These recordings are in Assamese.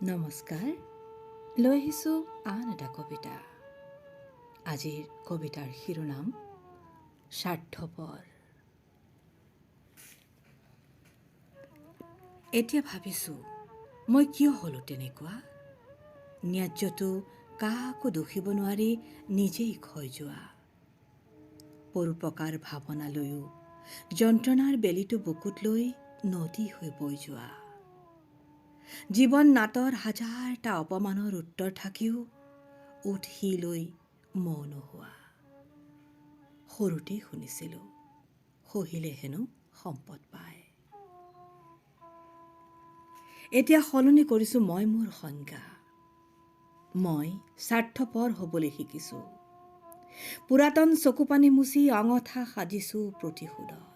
নমস্কাৰ, লৈ আহিছোঁ আন এটা কবিতা। আজিৰ কবিতাৰ শিৰোনাম স্বাৰ্থপৰ। এতিয়া ভাবিছোঁ মই কিয় হ'লো তেনেকুৱা। ন্যায্যটো কাকো দোষিব নোৱাৰি নিজেই ক্ষয় যোৱা। পৰোপকাৰ ভাৱনা লৈও যন্ত্ৰণাৰ বেলিটো বুকুত লৈ নদী হৈ বৈ যোৱা। জীৱন নাটৰ হাজাৰটা অপমানৰ উত্তৰ থাকিও উঠি লৈ মৌন হোৱা। সৰুতেই শুনিছিলোঁ, সহিলে হেনো সম্পদ পায়। এতিয়া সলনি কৰিছোঁ মই মোৰ সংজ্ঞা। মই স্বাৰ্থপৰ হ'বলৈ শিকিছোঁ। পুৰাতন চকুপানী মুচি অঙঠা সাজিছোঁ প্ৰতিশোধৰ।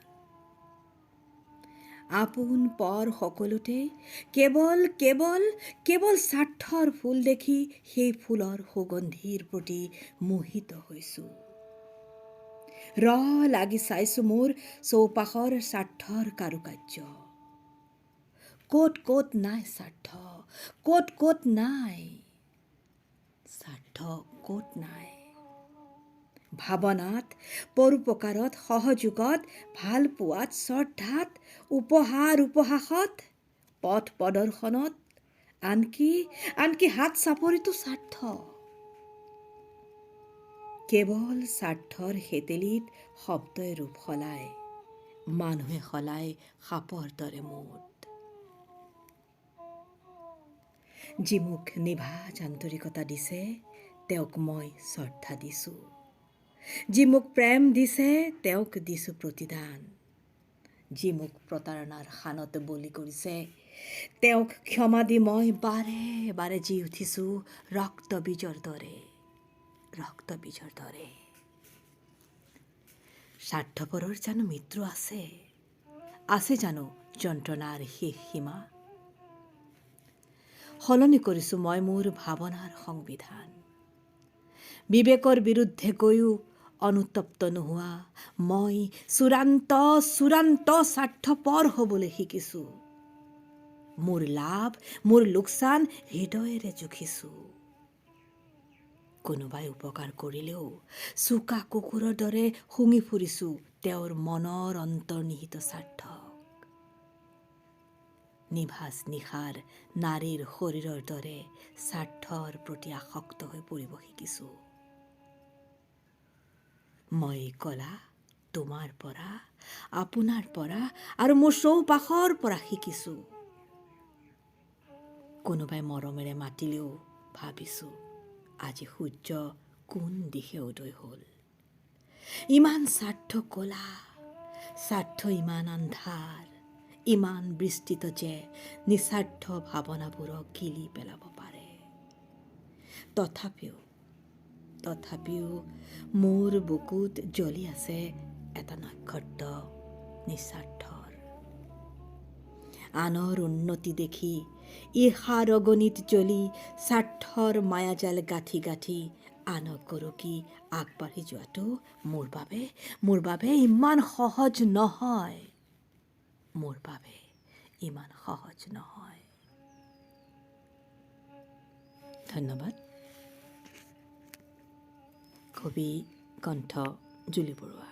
আপোন পৰ সকলোতে কেৱল কেৱল কেৱল স্বাৰ্থৰ ফুল দেখি সেই ফুলৰ সুগন্ধিৰ প্ৰতি মোহিত হৈছোঁ। ৰ লাগি চাইছোঁ মোৰ চৌপাশৰ স্বাৰ্থৰ কাৰুকাৰ্য। ক'ত ক'ত নাই স্বাৰ্থ, ক'ত ক'ত নাই স্বাৰ্থ, ক'ত নাই। ভাৱনাত, পৰোপকাৰত, সহযোগত, ভালপোৱাত, শ্ৰদ্ধাত, উপহাৰ উপহাসত, পথ প্ৰদৰ্শনত, আনকি আনকি হাত চাপৰিতো স্বাৰ্থ। কেৱল স্বাৰ্থৰ শেতেলিত শব্দই ৰূপ সলায়, মানুহে সলায় সাপৰ দৰে মোট। যি মোক নিভাঁজ আন্তৰিকতা দিছে, তেওঁক মই শ্ৰদ্ধা দিছোঁ। যি মোক প্ৰেম দিছে, তেওঁক দিছোঁ প্ৰতিদান। যি মোক প্ৰতাৰণাৰ শানত বলি কৰিছে, তেওঁক ক্ষমা দি মই বাৰে বাৰে জি উঠিছোঁ ৰক্তবীজৰ দৰে, ৰক্তবীজৰ দৰে। স্বাৰ্থপৰৰ জানো মিত্ৰ আছে? আছে জানো যন্ত্ৰণাৰ শেষ সীমা? সলনি কৰিছোঁ মই মোৰ ভাৱনাৰ সংবিধান। বিবেকৰ বিৰুদ্ধে গৈও অনুতপ্ত নোহোৱা মই চূড়ান্ত চূড়ান্ত স্বাৰ্থপৰ হ'বলৈ শিকিছোঁ। মোৰ লাভ, মোৰ লোকচান হৃদয়েৰে জুখিছোঁ। কোনোবাই উপকাৰ কৰিলেও চোকা কুকুৰৰ দৰে শুঙি ফুৰিছোঁ তেওঁৰ মনৰ অন্তৰ্নিহিত স্বাৰ্থক। নিভাঁজ নিশাৰ নাৰীৰ শৰীৰৰ দৰে স্বাৰ্থৰ প্ৰতি আসক্ত হৈ পৰিব শিকিছোঁ। মই এই কলা তোমাৰ পৰা, আপোনাৰ পৰা আৰু মোৰ চৌপাশৰ পৰা শিকিছোঁ। কোনোবাই মৰমেৰে মাতিলেও ভাবিছোঁ আজি সূৰ্য কোন দিশে উদয় হ'ল। ইমান স্বাৰ্থ কলা, স্বাৰ্থ ইমান আন্ধাৰ, ইমান বিস্তৃত যে নিস্বাৰ্থ ভাৱনাবোৰক গিলি পেলাব পাৰে। তথাপিও তথাপিও মোৰ বুকুত জ্বলি আছে এটা নক্ষত্ৰ নিস্বাৰ্থৰ। আনৰ উন্নতি দেখি ঈৰ্ষাৰ অগনিত জ্বলি স্বাৰ্থৰ মায়াজাল গাঁঠি গাঁঠি আনক গৰকি আগবাঢ়ি যোৱাটো মোৰ বাবে ইমান সহজ নহয়, মোৰ বাবে ইমান সহজ নহয়। ধন্যবাদ। কবি কণ্ঠ জুলি বৰুৱা।